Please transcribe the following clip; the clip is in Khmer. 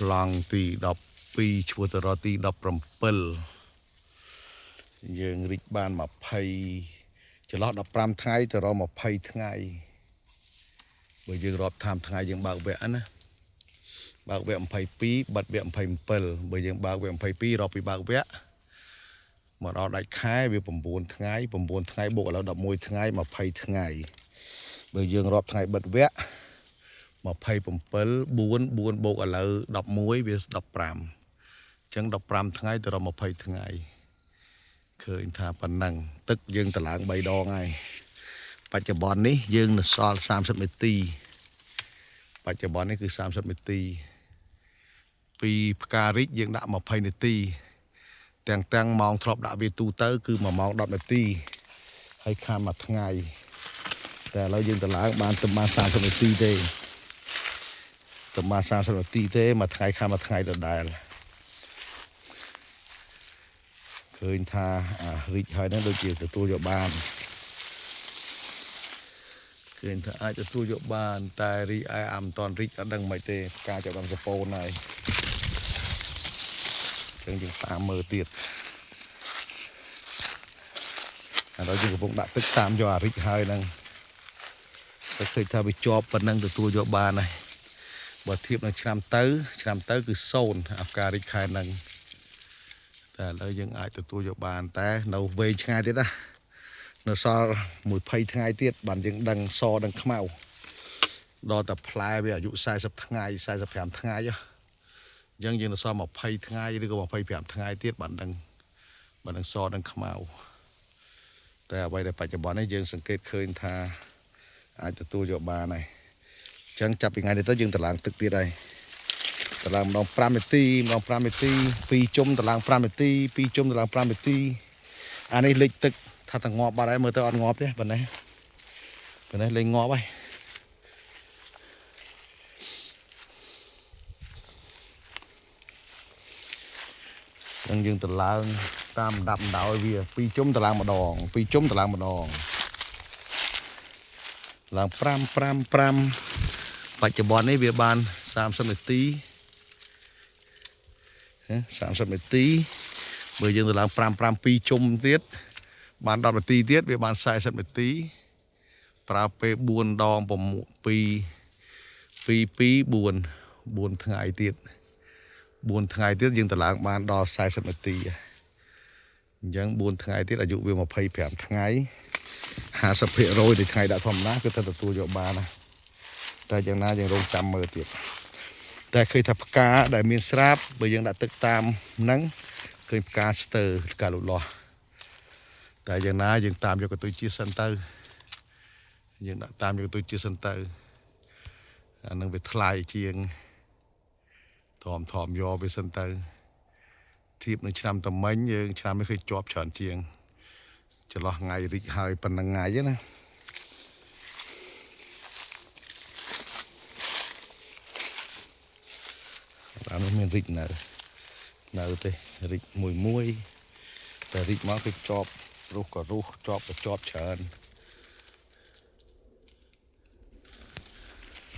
ប្លង់ទី12ឆ្ពោះទៅរកទី17យើងរីកបាន20ចន្លោះ15ថ្ងៃទៅរក20ថ្ងៃបើយើងរាប់តាមថ្ងៃយើងបើកវគ្គណាបើកវគ្គ22បិទវគ្គ27បើយើងបើកវគ្គ22រាប់ពីបើកវគ្គមកដល់ដាច់ខែវា9ថ្ងៃ9ថ្ងៃបូកឥឡូវ11ថ្ងៃ20ថ្ងៃបើយើងរាប់ថ្ងៃបិទវគ្គ27 4 4បូកឥឡូវ11វា15អញ្ចឹង15ថ្ងៃទៅដល់20ថ្ងៃឃើញថាប៉ុណ្ណឹងទឹកយើងតម្លើង3ដងហើយបច្ចុប្បន្ននេះយើងនៅសល់30នាទីបច្ចុប្បន្ននេះគឺ30នាទីពីផ្ការីកយើងដាក់20នាទីទាំងម៉ោងធ្លាប់ដាក់វាទូទៅគឺ1ម៉ោង10នាទីហើយខាំមួយថ្ងៃតែឥឡូវយើងតម្លើងបានទៅបាន30នាទីទេទៅបាន30នាទីទេមួយថ្ងៃខាំមួយថ្ងៃដដែលឃើញថាអារីកហើយហ្នឹងដូចជាទទួលយកបានឃើញថាអាចទទួលយកបានតែរីឯអាមិនតាន់រីកអត់ដឹងមិនទេផ្កាចាប់ដល់សពូនហើយអញ្ចឹងយើងតាមមើលទៀតឥឡូវយើងកំពុងដាក់ទឹកតាមយកអារីកហើយហ្នឹងតែឃើញថាវាជាប់ប៉ុណ្ណឹងទទួលយកបានហើយបើធៀបនឹងឆ្នាំទៅឆ្នាំទៅគឺ0អាផ្ការីកខែហ្នឹងតែឥឡូវយើងអាចទទួលយកបានតែនៅវែងឆ្ងាយទៀតណានៅសល់20ថ្ងៃទៀតបានយើងដឹងសដឹងខ្មៅដល់តែផ្លែវាអាយុ40ថ្ងៃ45ថ្ងៃអញ្ចឹងយើងនៅសល់20ថ្ងៃឬក៏25ថ្ងៃទៀតបានដឹងសដឹងខ្មៅតែអ្វីដែលបច្ចុប្បន្ននេះយើងសង្កេតឃើញថាអាចទទួលយកបានហើយអញ្ចឹងចាប់ពីថ្ងៃនេះទៅយើងតម្លើងទឹកទៀតហើយតម្លើងម្ដង5នាទីម្ដង5នាទី2ជុំតម្លើង5នាទី2ជុំតម្លើង5នាទីអានេះលិចទឹកថាតងាប់បាត់ហើយមើលទៅអត់ងាប់ទេប៉ុណ្ណេះប៉ុណ្ណេះលេងងាប់ហើយអញ្ចឹងយើងតម្លើងតាមដាប់ដោយវា2ជុំតម្លើងម្ដង2ជុំតម្លើងម្ដងឡើង5 5 5បច្ចុប្បន្ននេះវាបាន30នាទី30នាទីបើយើងទៅឡើង5 5 2ជុំទៀតបាន10នាទីទៀតវាបាន40នាទីប្រើពេល4ដង6 2 2 2 4 4ថ្ងៃទៀត4ថ្ងៃទៀតយើងទៅឡើងបានដល់40នាទីអញ្ចឹង4ថ្ងៃទៀតអាយុវា25ថ្ងៃ50%នៃថ្ងៃដាក់ធម្មតាគឺទៅទទួលយកបានណាតែយ៉ាងណាយើងរងចាំមើលទៀតតែឃើញថាផ្កាដែលមានស្រាប់បើយើងដាក់ទឹកតាមហ្នឹងឃើញផ្កាស្ទើផ្កាលូតលាស់តែយ៉ាងណាយើងតាមយកកន្ទុយជាសិនទៅយើងដាក់តាមយកកន្ទុយជាសិនទៅអានឹងវាថ្លៃជាងធំធំយកវាសិនទៅធៀបនឹងឆ្នាំតមិញយើងឆ្នាំនេះឃើញជាប់ច្រើនជាងចន្លោះថ្ងៃរីកហើយប៉ុណ្ណឹងថ្ងៃណាអានោះមានរីកនៅទេរីកមួយមួយតែរីកមកគឺជាប់រុះក៏រុះជាប់ក៏ជាប់ច្រើន